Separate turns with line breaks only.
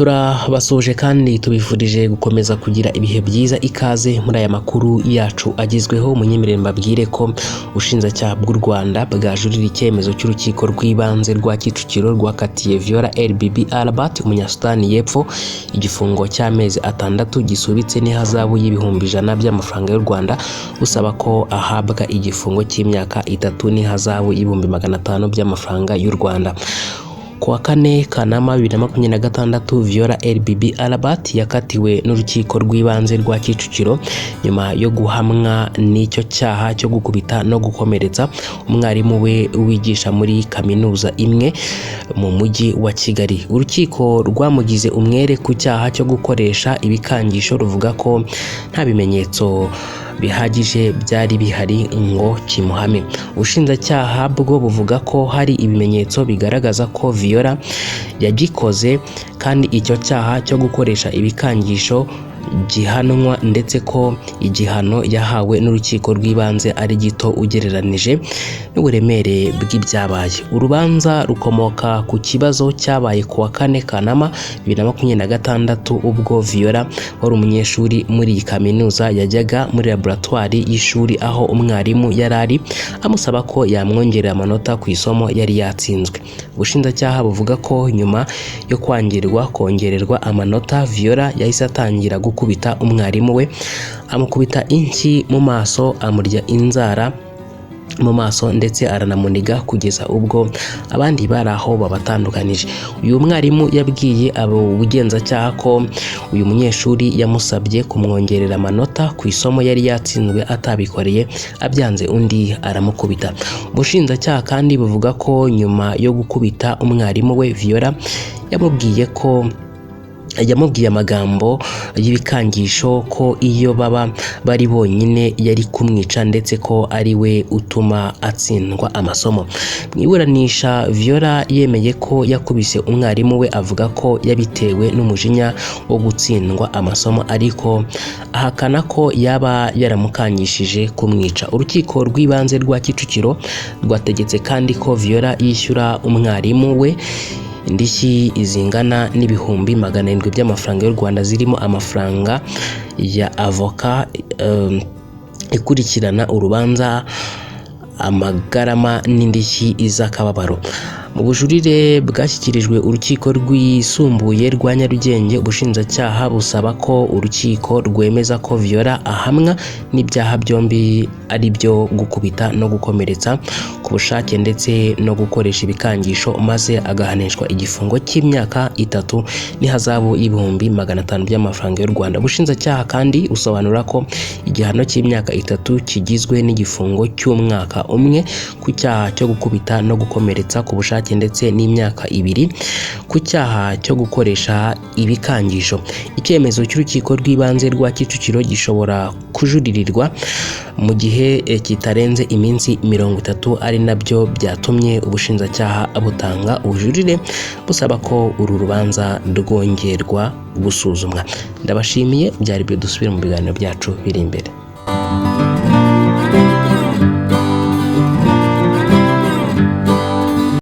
Turabasuhuje kandi tubifurije gukomeza kugira ibihe byiza. Ikaze muri aya makuru yacu agezweho. Munyemerere mbabwire ko ubushinjacyaha bw'u Rwanda bwajurira icyemezo cy'urukiko rw'ibanze rwa Kicukiro rwakatiye Viola RBB Albert, umunyasudani y'Epfo, igifungo cy'amezi 6 gisubitse n'ihazabu y'ibihumbi 100 by'amafaranga y'u Rwanda, busaba ko ahabwa igifungo cy'imyaka 3 n'ihazabu y'ibihumbi 500 by'amafaranga y'u Rwanda. Ku wa 4 Kanama 2026, Viola RBB Albert yakatiwe n'urukiko rw'ibanze rwa Kicukiro nyuma yo guhamwa n'icyo cyaha cyo gukubita no gukomeretsa umwarimu we wigisha muri kaminuza imwe mu mujyi wa Kigali. Urukiko rwamugize umwere ku cyaha cyo gukoresha ibikangisho, ruvuga ko nta bimenyetso bihagije byari bihari ngo kimuhame. Ubushinjacyaha bwo buvuga ko hari ibimenyetso bigaragaza ko Viola yagikoze kandi icyo cyaha cyo gukoresha ibikangisho gihanwa, ndetse ko igihano yahawe n'urukiko rw'ibanze ari gito ugereranije n'uburemere bw'ibyabaye. Urubanza rukomoka ku kibazo cyabaye ku wa 4 Kanama 2026, ubwo Viola wari umunyeshuri muri iyi kaminuza yajyaga muri laboratwari y'ishuri aho umwarimu yari ari, amusaba ko yamwongerera amanota ku isomo yari yatsinzwe. Ubushinjacyaha buvuga ko nyuma yo kwangirwa kongererwa amanota, Viola yahise atangira gukubita umwarimu we, amukubita inshyi mu maso, amurya inzara mu maso ndetse aranamuniga kugeza ubwo abandi bari aho babatandukanije. Uyu mwarimu yabwiye abo bugenzacyaha ko uyu munyeshuri yamusabye kumwongerera amanota ku isomo yari yatsinzwe atabikoreye, abyanze undi aramukubita. Ubushinjacyaha kandi buvuga ko nyuma yo gukubita umwarimu we, Viola yamubwiye amagambo y'ibikangisho ko iyo baba bari bonyine yari kumwica, ndetse ko ari we utuma atsindwa amasomo. Mu iburanisha, Viola yemeye ko yakubise umwarimu we, avuga ko yabitewe n'umujinya wo gutsindwa amasomo, ariko ahakana ko yaba yaramukangishije kumwica. Urukiko rw'ibanze rwa Kicukiro rwategetse kandi ko Viola yishyura umwarimu we indishyi zingana n'ibihumbi 700 by'amafaranga y'u Rwanda, zirimo amafaranga ya avoka ikurikirana urubanza, amagarama n'indishyi z'akababaro. Mu bujurire bwashyikirijwe urukiko rwisumbuye rwa Nyarugenge, ubushinjacyaha busaba ko urukiko rwemeza ko Viola ahamwa n'ibyaha byombi, ari byo gukubita no gukomeretsa ku bushake ndetse no gukoresha ibikangisho, maze agahanishwa igifungo cy'imyaka 3 n'ihazabu y'ibihumbi 500 by'amafaranga y'u Rwanda. Ubushinjacyaha kandi busobanura ko igihano cy'imyaka 3 kigizwe n'igifungo cy'umwaka umwe ku cyaha cyo gukubita no gukomeretsa ku bushake ndetse n'imyaka 2 ku cyaha cyo gukoresha ibikangisho. Icyemezo cy'urukiko rw'ibanze rwa Kicukiro gishobora kujuririrwa mu gihe kitarenze iminsi 30, ari nabyo byatumye ubushinjacyaha butanga ubujurire busaba ko uru rubanza rwongerwa gusuzumwa. Ndabashimiye, byari byo. Dusubire mu biganiro byacu biri imbere.